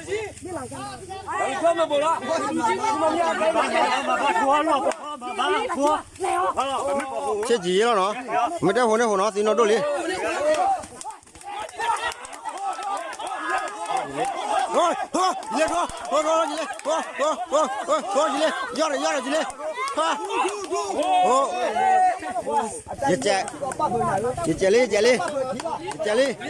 ဆ့ကၠံၣ်ယဲလီၤနီၤ, မ့ၢ်တဲဟိးန့ၣ်ဟိးနီၤ သံနီၣ်ဒိၣ်လံ. ယလဲၣ်, ယလဲၣ်, ယလဲၣ်, ယလဲၣ်, ယကဲးလံ, ယကဲးလံ, ယကဲးလံ,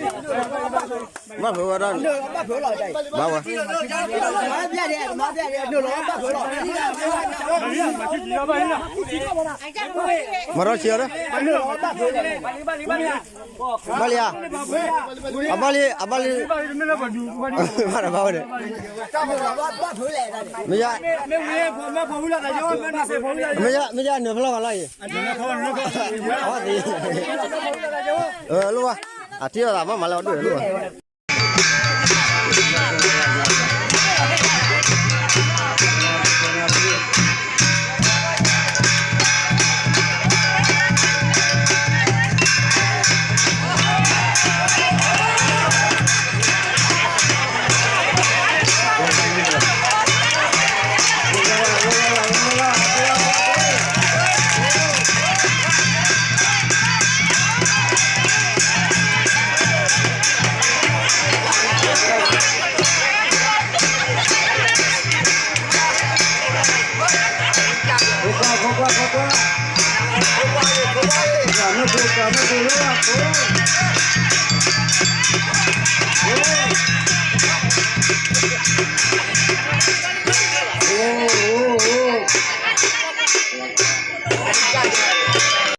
ဘၣ်ဖုးဝဲဒၣ်, ဘၣ်ဝဲ, မၤထီၣ်ဆံးအီၤဒီး, ဘၣ်လံဧါ, အဘၣ်လံ, အဘၣ်လံ, ဘၣ်ဒီးဘၣ်ဝဲဒီး, မ့ၢ်ယါ, မ့ၢ်ယါနုာ်ဖျီၣ်ဂၤလီၤအံၤ, လိၣ်ဘၣ်, အထံၣ်လိာ်သးမ့ၢ်မၤလၢအဒိၣ်လိၣ်ဘၣ်.